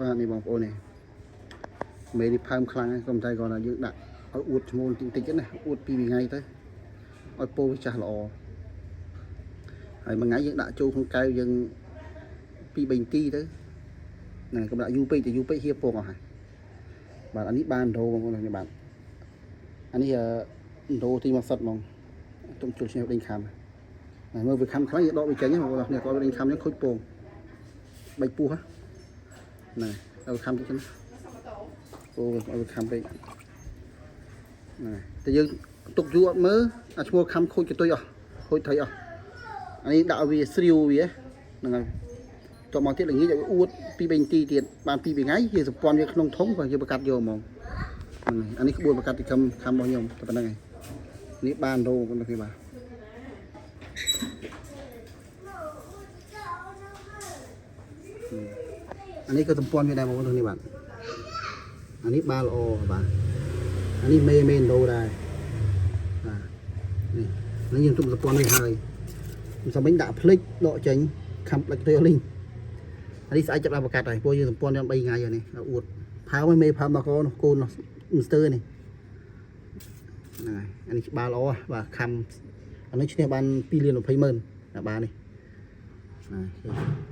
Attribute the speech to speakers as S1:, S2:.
S1: បាទនេះបងប្អូននេះមេនេះផើមខ្លាំងហ្នឹងក៏មិនតែគាត់ថាយើងដាក់ឲ្យអួតឈ្មោលតិចតិចណាអួតពីរថ្ងៃទៅឲ្យពោវាចាស់ល្អហើយមួយថ្ងៃយើងដាក់ចូលក្នុងកែវយើងពីរបីនាទីទៅហ្នឹងកុំដាក់យូរពេកទៅយូរពេកហៀពងអស់ហើយបាទអានេះបានរោបងប្អូននេះបាទអានេះរោទីមកសិតហ្មងទុំជួលឈ្នះដេញខំហើយមើលវាខំខ្លាំងយើងដកវាចេញបងប្អូននេះគាត់ដេញខំអញ្ចឹងខូចពងបែកពោះហ្នឹងហើយខំតិចណាអូឲ្យខំពេកហ្នឹងហើយតែយើងទុកយូរអត់មើលអាឈ្មោះខំខូចកតុយអស់ខូចត្រីអស់អានេះដាក់ឲ្យវាស្រាវវាហ្នឹងហើយតមកទៀតល្ងាចឲ្យវាអួតពី3នាទីទៀតបាន2ថ្ងៃយើងសម្ព័ន្ធវាក្នុងធំក៏យើងប្រកាសយកហ្មងហ្នឹងហើយអានេះក្បួនប្រកាសទីខំខំរបស់ខ្ញុំតែប៉ុណ្្នឹងហើយនេះបានរោបងប្អូនគ្នាបាទអានេះក៏សម្ព័ន្ធវាដែរបងប្អូនគ្នាបាទអានេះបានល្អបាទអានេះមេមេឥណ្ឌូដែរបាទនេះនេះយើងទុកសម្ព័ន្ធនេះហើយមិនសមមិញដាក់ភ្លេចដកចេញខំផ្លិចទៅអស់លីងអានេះស្អែកចាប់ដល់ប្រកាសហើយព្រោះយើងសម្ព័ន្ធយ៉ាង3ថ្ងៃហើយនេះអួតផើមឲ្យមេផើមដល់កូនកូនមីស្ទ័រនេះហ្នឹងហើយអានេះច្បាស់ល្អបាទខំអានេះឈ្នះបាន2លាន20ម៉ឺនបាទនេះណា